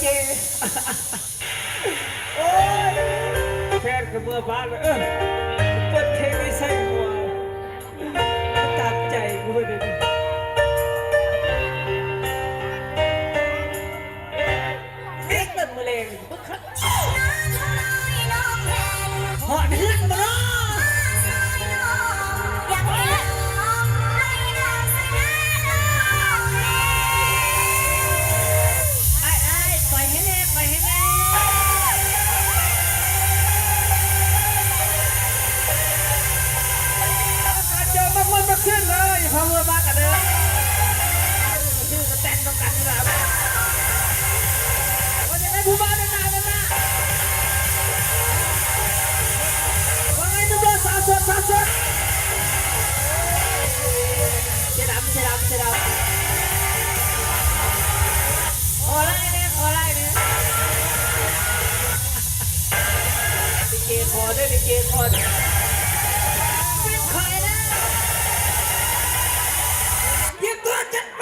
ເກ ໂອ້ຍ ແຟນກໍເມືອບ້ານແລ້ວ ເອີ ເປີດເພງໃຫ້ໃສ່ຫົວ ມັນຕາມໃຈກູເດ ເດັກເບິ່ງມື້ແລງ ຮອດເຮືອນບໍ່ເນາະ? ອ້າຍ ອ້າຍ ປ່ອຍໃຫ້ແດ່ ປ່ອຍໃຫ້ແດ່. ເອົາ ເຈີມາມ່ວນມາຊື່ນເດີ ພາເມືອບ້ານກັນເດີ. ຄືກະແຕ່ນນຳກັນນີ້ລະ ວ່າຈັ່ງໃດຜູ້ບ່າວເດີນໜ້າ ເດີນໜ້າ ວ່າໄງໜຸ່ມຫຼໍ່ ສາວໂສດ ສາວໂສດ ເສື້ອດຳ ເສື້ອດຳ ເສື້ອດຳ ຂໍໄລແດ່ ຂໍໄລແດ່. ດີເຈຂໍເດີ ດີເຈຂໍ ເປັນຂ້ອຍເດີ ຢຽບຕົວຈັດໄປ.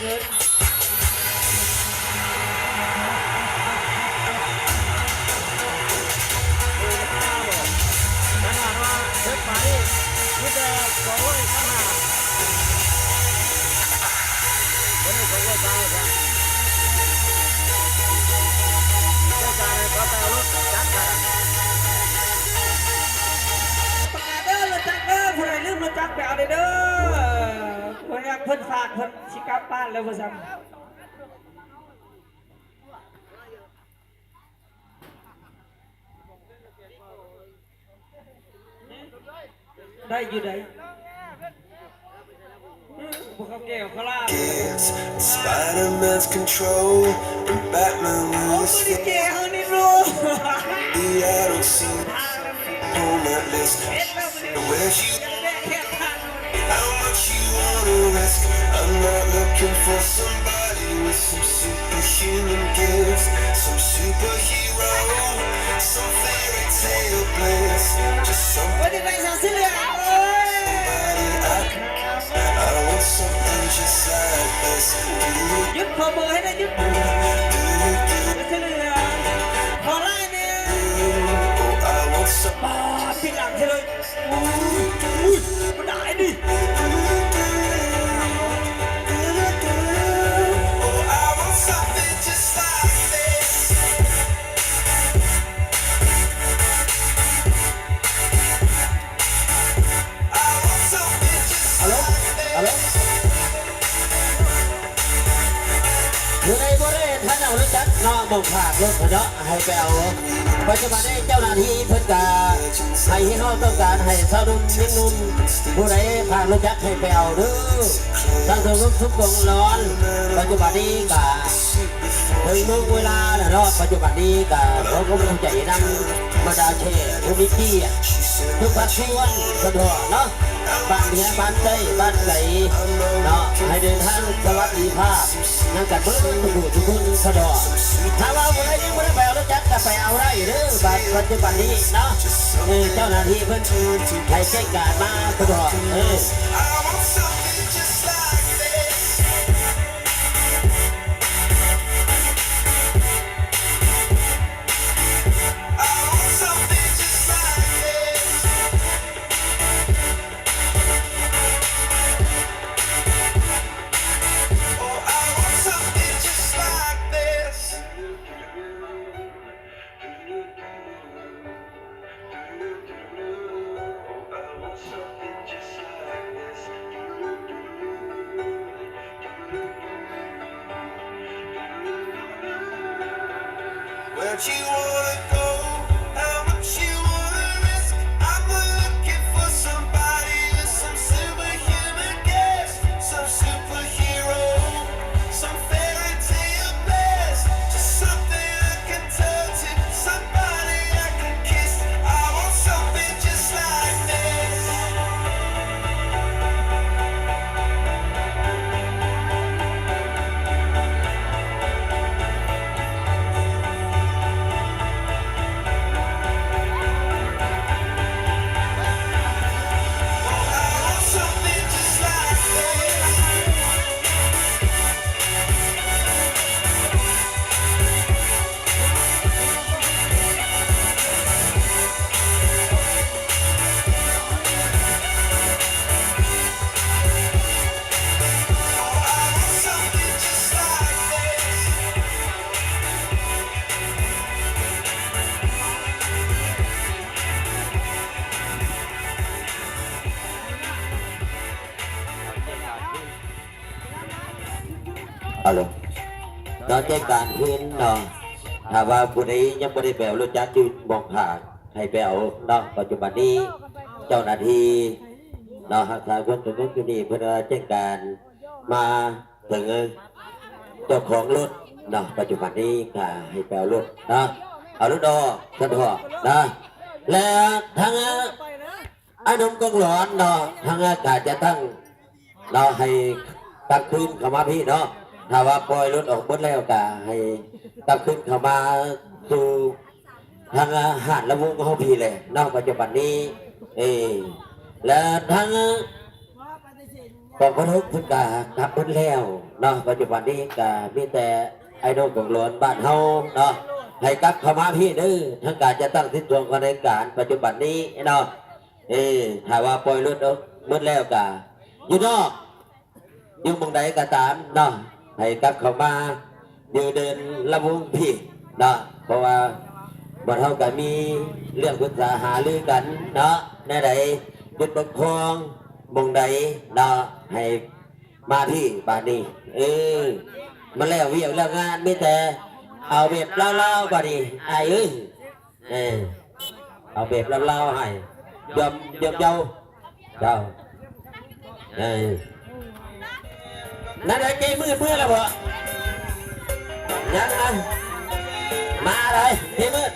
ເງິນ ຂະໜາດວ່າເທິງໄປມີແຕ່ສອງຮ້ອຍເກົ້າສິບຫ້າ ບໍ່ໄດ້ສອງຮ້ອຍຊາວຊະ ເຈົ້າການໃຫ້ເຂົາໄປເອົາລົດຈັກກັນ ປະກາດເດີ ລົດຈັກເດີ ຜູ້ໃດລືມລົດຈັກໄປເອົາເດີ ເພິ່ນວ່າເພິ່ນຝາກ ເພິ່ນຊິກັບບ້ານແລ້ວວ່າຊັ້ນ. ໄດ້ຢູ່ໃດ໋ ພວກເຂົາແກ້ວເຂົາລາ Spider-Man's control and Batman with his ເຈົ້ານີ້ຮູ້ I don't see on that list. Where's you? How much you wanna risk? I'm not looking for somebody with some superhuman gifts, some superhero, some fairy tale bliss. Just somebody I can kiss. I want something just like this. ຢຸດ ຂໍເບີໃຫ້ແດ່ ຢຸດ ຂໍໄລແດ່ Oh, I want some ປາດ ປິດຫຼັງໃຫ້ເລີຍ. ອຸ້ຍ ອຸ້ຍ ມັນໄດ້ນີ້ ຮາໂຫຼ ຮາໂຫຼ ຜູ້ໃດບໍ່ໄດ້ ທ່ານເອົາລົດຈັກເນາະ ໝ່ອງຝາກລົດເນາະ ໃຫ້ໄປເອົາ. ປັດຈຸບັນນີ້ເຈົ້າໜ້າທີ່ເພິ່ນກະໃຫ້ເຮັດຮອດ ຕ້ອງການໃຫ້ຊາວໜຸ່ມຍິງໜຸ່ມ ຜູ້ໃດຝາກລົດຈັກໃຫ້ໄປເອົາເດີ ທາງເທິງລົດທຸກກົງລອນ. ປັດຈຸບັນນີ້ກະເຖິງໂມງເວລາແລ້ວເນາະ ປັດຈຸບັນນີ້ກະຂໍຄວາມເຂົ້າໃຈນຳ ບັນດາແຂກຜູ້ມີກຽດທຸກພາກສ່ວນສະດອກເນາະ ບ້ານເໜືອ ບ້ານໃຕ້ ບ້ານໄກເນາະ ໃຫ້ເດີນທາງສະຫວັດດີພາບນຳກັນເບິດທຸກຜູ້ທຸກຄົນສະດອກ. ຖ້າວ່າຜູ້ໃດຍັງບໍ່ໄດ້ໄປເອົາລົດຈັກກະໄປເອົາໄດ້ເດີ ບັດ ປັດຈຸບັນນີ້ເນາະ ເອີ ເຈົ້າໜ້າທີ່ເພິ່ນໃຫ້ແຈ້ງການມາສະດອກ ເອີ. Where'd you wanna go? How much you wanna risk? I'm looking for somebody with some superhuman gifts, some superhero, some fairy tale bliss, just something I can touch it, somebody I can kiss. I want something just like this. ເອົາເລີຍ ນອກຈາກການເຫັນເນາະ ຖ້າວ່າຜູ້ໃດຍັງບໍ່ໄດ້ໄປເອົາລົດຈັກຢູ່ໝ່ອງຝາກ ໃຫ້ໄປເອົາເນາະ. ປັດຈຸບັນນີ້ເຈົ້າໜ້າທີ່ເນາະ ຮັກສາຄວາມສະຫງົບຢູ່ນີ້ ເພິ່ນວ່າແຈ້ງການມາເຖິງເຈົ້າຂອງລົດເນາະ. ປັດຈຸບັນນີ້ກະໃຫ້ໄປເອົາລົດເນາະ ເອົາລົດອອກ ສະດວກເນາະ ແລະ ທາງ ອ້າຍໜຸ່ມກອງຫຼອນເນາະ ທາງການຈັດຕັ້ງເນາະ ໃຫ້ກັບຄືນເຂົ້າມາພີ້ເນາະ. ຖ້າວ່າປ່ອຍລົດອອກເບິດແລ້ວ ກະໃຫ້ກັບຄືນເຂົ້າມາສູ່ທາງຮ້ານລຳວົງເຮົາພີ້ແຫຼະເນາະ. ປັດຈຸບັນນີ້ ເອີ ແລະ ທາງກອງປະຖົມເພິ່ນກະກັບເບິດແລ້ວ ເນາະ ປັດຈຸບັນນີ້ກະມີແຕ່ໄອ້ນ້ອງຂອງຫຼວນບ້ານເຮົາເນາະ ໃຫ້ກັບເຂົ້າມາພີ້ເດີ ທາງການຈັດຕັ້ງສິດສວງຂອງລາຍການປັດຈຸບັນນີ້ເນາະ ເອີ ຖ້າວ່າປ່ອຍຫຼຸດເອົາໝົດແລ້ວກະຢູ່ນອກ ຢູ່ໝ່ອງໃດກໍຕາມເນາະ ໃຫ້ກັບເຂົ້າມາຢູ່ເດີ່ນລຳວົງພີ້ເນາະ ເພາະວ່າໝູ່ເຮົາກໍມີເລື່ອງປຶກສາຫາລືກັນເນາະ ແນວໃດຈຸດບົກຜ່ອງໝ່ອງໃດເນາະ ໃຫ້ມາພີ້ບາດນີ້ ເອີ ມາແລ້ວວຽກແລ້ວງານ ມີແຕ່ເອົາແບບລາວໆບາດນີ້ ອ້າຍເອີຍ. ເອີ ເອົາແບບລາວໆໃຫ້ ຢອມ ຢອມເຈົ້າ ເຈົ້າ ເອີ ນັ້ນແຫຼະ ເຈ້ມືດເມືອແລ້ວບໍ່? ຍັງນະ ມາເລີຍ ເຈ້ມືດ